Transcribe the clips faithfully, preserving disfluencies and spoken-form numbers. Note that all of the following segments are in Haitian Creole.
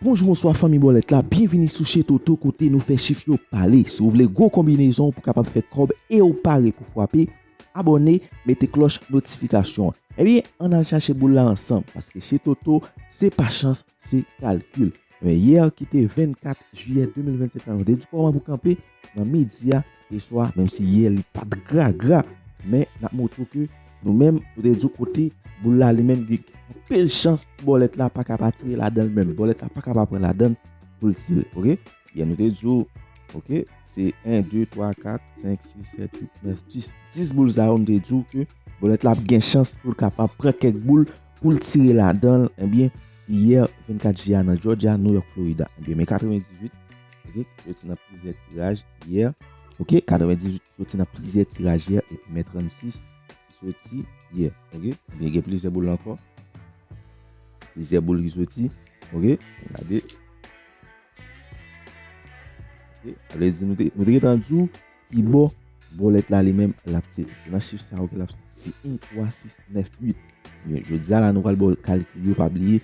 Bonjou, bonswa fanmi bòlèt la, byenvini sou Chez Toto kote nou fè chif yo pale. Si w vle gwo konbinezon pou kapab fè kòb e w pare pou frape, abòne, mete klòch notifikasyon an. Ebyen, ann al chache boul la ansanm, paske Chez Toto, se pa chans, se kalkil. Ebyen, yè ki te vennkat jiyè de mil vennsenk la, nou te di w kòman pou kanpe nan midi a, e swa, menm si yè li pa t gra gra, men n ap montre w ke nou menm, nou te di w kote boul la li menm gen anpil chans pou bòlèt la pa ka pa tire ladan l menm. Bòlèt la pa ka pa pran ladan l pou l tire, oke? Yè nou te di w, oke, se en, de, twa, kat, senk, sis, sèt, uit, nèf, dis. Dis boul sa yo, nou te di w ke bòlèt la ap gen chans pou l kapab pran kèk boul pou l tire ladan l, ebyen, yè vennkat jiyè a nan Georgia, New York, Florida. Ebyen, men katrevendizuit, oke, ki soti nan plizyè tiraj yè, oke, katrevendizuit ki soti nan plizyè tiraj yè, epi men trannsis ki soti yè, oke? Ebyen, gen plizyè boul ankò. Plizyè boul ki soti, oke? Gade. Oke? Sa vle di nou te, nou te gentan di w ki bò bòlèt la li menm l ap tire. Se nan chif sa yo ke l ap soti, en, twa, sis, nèf, uit. Ebyen, jodi a la, nou pral ba w kalkil yo, pa bliye,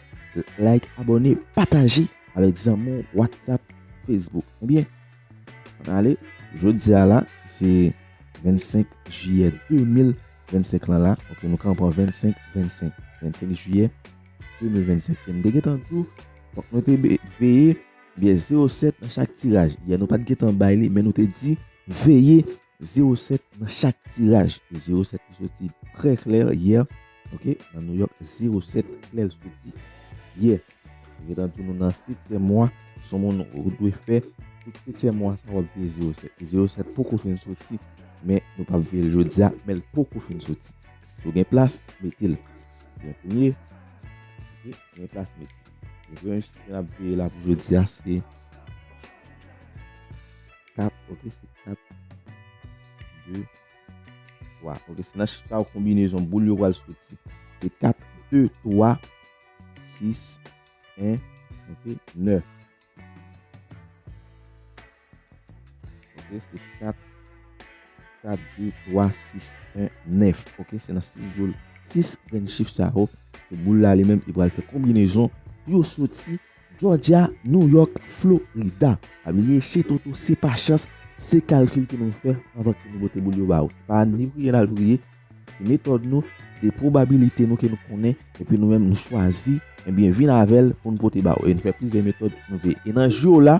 like, abòne, pataje avèk zanmi w, WhatsApp, Facebook. Ebyen, ann ale, jodi a la, se vennsenk jiyè de mil vennsenk lan la. Oke, nou ka pran vennsenk, vennsenk, vennsenk jiyè de mil vennsenk. E nou te gentan di w, fòk nou te be-, veye, byen zewo sèt nan chak tiraj. Yè nou pa t gentan bay li, men nou te di, veye zewo sèt nan chak tiraj. E zewo sèt li soti trè klè yè. Oke, nan New York, zewo sèt klè l soti yè. Gentan di w nou nan setyèm mwa, se yon moun ou dwe fè. Tout setyèm mwa sa w ap veye zewo sèt. E zewo sèt poko fin soti, men nou p ap veye l jodi a, men l poko fin soti. Si w gen plas, mete l. Gen premye, oke, gen plas, mete l. Gen premye chif ke n ap veye la pou jodi a, se kat, oke, se kat, de, twa. Oke, se nan chif sa yo konbinezon boul yo pral soti. Se kat, de, twa, sis, en, oke, nèf. Oke, se kat, kat, de, twa, sis, en, nèf. Oke, se nan sis boul, sis grenn chif sa yo ke boul la li menm li pral fè konbinezon pou yo soti Georgia, New York, Florida. Pa bliye, Chez Toto, se pa chans, se kalkil ke nou fè anvan ke nou pote boul yo ba ou. Se pa ni priye n al priye, se metòd nou, se pwobabilite nou ke nou konnen, epi nou menm nou chwazi, ebyen, vin avè l pou n pote ba ou. E n fè plizyè metòd pou nou veye. E nan jou yo la,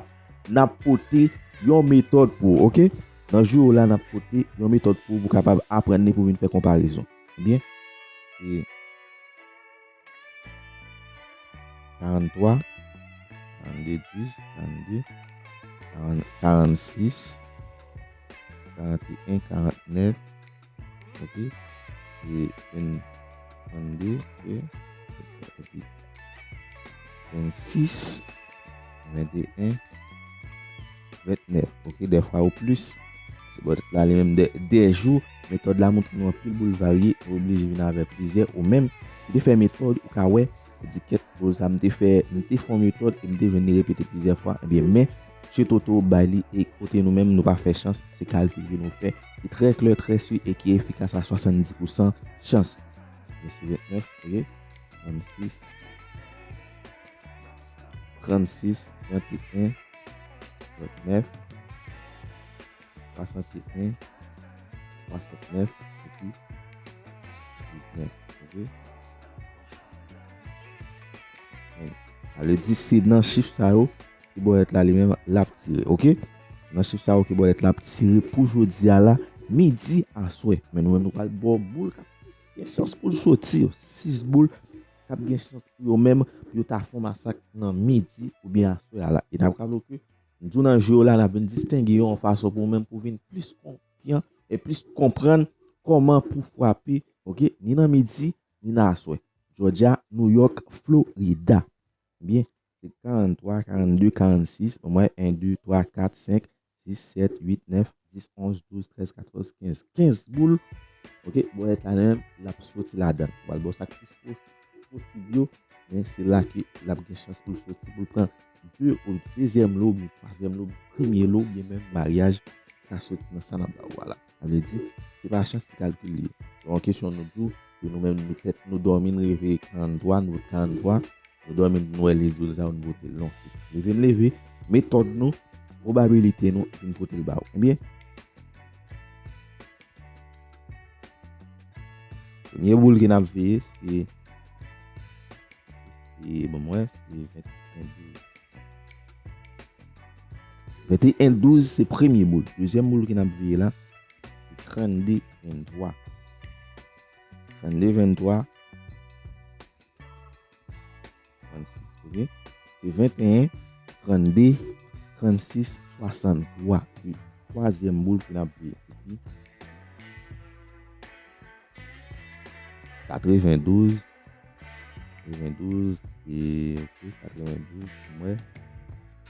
n ap pote yon metòd pou ou, oke? Nan jou yo la, n ap pote yon metòd pou ou, pou w kapab aprann li, pou w vin fè konparezon. Ebyen, se karannntwa, karannde dis, karannde, karann-, karannsis, karanteyen, karantnèf, oke, e venn-, trannde, oke, epi vennsis, venteyen, ventnèf, oke, dèfwa ou plis. Se bòlèt la li menm dè, dè jou. Metòd la montre nou anpil boul varye, ou oblije vin avè plizyè, ou menm ki te fè metòd, ou ka wè, ou di kèt boul sa m te fè, m te fè yon metòd e m te jwenn li repete plizyè fwa, ebyen, men Chez Toto bay li e kote nou menm, nou pa fè chans, se kalkil ke nou fè, ki trè klè, trè si e ki efikas a swasanndis pousan chans. Men se ventnèf, oke, trannsis, trannsis, trannteyen, ventnèf, swasanteyen, swasantnèf, epi diznèf, oke? Men, sa vle di se nan chif sa yo ke bòlèt la li menm l ap tire, oke? Nan chif sa yo ke bòlèt la ap tire pou jodi a la, midi aswè. Men nou menm nou pral ba w boul k ap gen chans pou l soti yo. Sis boul k ap gen chans pou yo menm, pou yo ta fè yon masak nan midi oubyen aswè a la. E n ap raple w ke m di w nan jou yo la, n ap vin distenge yo yon fason pou ou menm pou vin plis konfyan e plis konprann kòman pou frape, oke, ni nan midi, ni nan aswè. Georgia, New York, Florida. Ebyen, se karanntwa, karannde, karannsis, ban mwen en, de, twa, kat, senk, sis, sèt, uit, nèf, dis, onz, douz, trèz, katòz, kenz. Kenz boul. Oke, bòlèt la menm, l ap soti ladan l. Ou pral ba w sa k plis pos-, posib yo, men se la ke l ap gen chans pou l soti, pou l pran de, ou dezyèm lo, oubyen twazyèm lo, premye lo, oubyen menm maryaj ka soti nan sa n ap ba ou a la. Sa vle di, se pa chans ki kalkil li ye. Se yon kesyon nou di w, ke nou menm, nou tèt nou dòmi, n reve karanntwa, nou karanntwa, Nou dòmi, nou wè lez boul sa yo, nou pote l. Non, se leve n leve, metòd nou, pwobabilite nou, epi n pote l ba w. Ebyen, premye boul ke n ap veye, se, se, bon, mwen, se venteyen douz. Venteyen douz, se premye boul. Dezyèm boul ke n ap veye la, se trannde venntwa. Trannde venntwa. Trannsis, ok? Se venteyen, trannde, trannsis, swasanntwa. Se twazyèm boul ke n ap veye. Epi, katrevendouz, katrevendouz, e, ok, katrevendouz, pou mwen.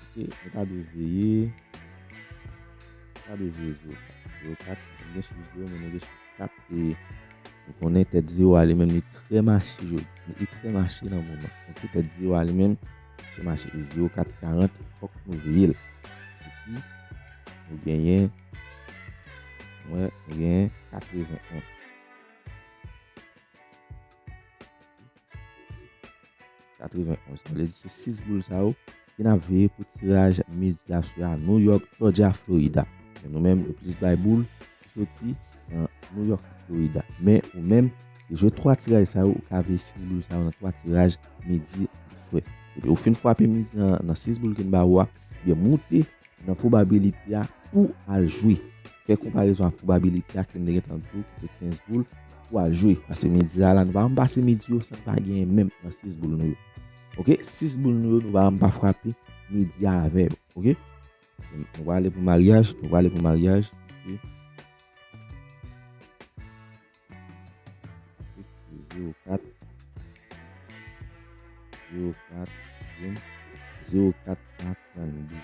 Ok, nou ta dwe veye, nou ta dwe veye zewo kat. Zewo kat, nou gen chif zewo, men nou gen chif kat, e nou konnen tèt zewo a li menm li trè mache jodi, li trè mache nan moman. Ok, tèt zewo a li menm trè mache, e zewo kat karant, fòk nou veye l. Epi, nou genyen, mwen, nou genyen katreven onz. Katreven onz. Sa vle di se sis boul sa yo ke n ap veye pou tiraj midi aswè a. New York, Georgia, Florida. Men nou menm, nou plis bay boul ki soti nan New York, Florida. Men ou menm, ki jwe twa tiraj sa yo, ou ka veye sis boul sa yo nan twa tiraj midi aswè. Epi ou fin frape midi nan, nan sis boul ke n ba ou a, ebyen moute nan pwobabilite a pou al jwe. Fè konparezon ak pwobabilite a ke n te gentan di w, ki se kenz boul pou al jwe. Paske midi a la, nou pa janm pase midi yo san n pa genyen menm nan sis boul nou yo. Ok? Sis boul nou yo, nou pa janm pa frape midi a avè yo. Ok? Nou prale pou maryaj, nou prale pou maryaj. Ok? Se zewo kat, zewo kat, zewo kat a trannde.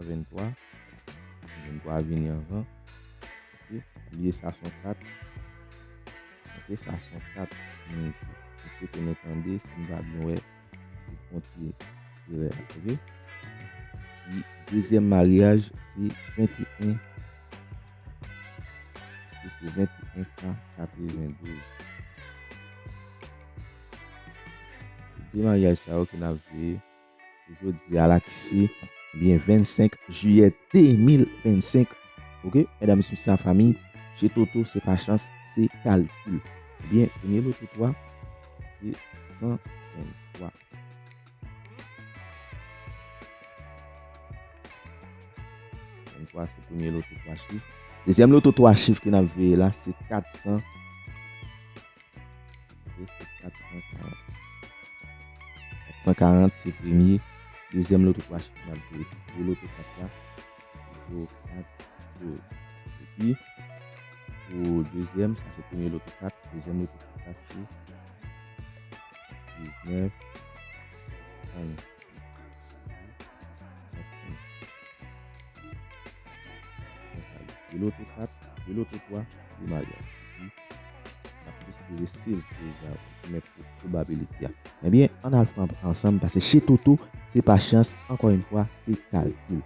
A venntwa, venntwa vini anvan. Ok, pa bliye sa se yon kat. Ok, sa se yon kat. Nou, nou swete nou tande, si nou pa byen wè, se yon ti erè, ok? Pi, dezyèm maryaj, se venteyen. Se venteyen ka katrevendouz. Se de maryaj sa yo ke n ap veye pou jodi a la, ki se, ebyen, vennsenk jiyè de mil vennsenk. Ok, medam, mesye, fanmi, Jeux Toto, se pa chans, se kalkil. Ebyen, premye loto twa, se san venntwa. Venntwa, se premye loto twa chif. Dezyèm loto twa chif ke n ap veye la, se kat san. Se kat san karant. Kat san karant, se premye. Dezyèm loto twa chif n ap veye. Pou loto kat la, zewo kat zewo. Epi, pou dezyèm, sa se premye loto kat. Dezyèm loto kat la, se diznèf trannsis. Konsa, de loto kat, de loto twa, de maryaj. Epi, n ap plis peze sez poz la pou mèt pwobabilite a. Ebyen, ann al fè ansanm, paske Jeux Toto, se pa chans, ankò yon fwa, se kalkil.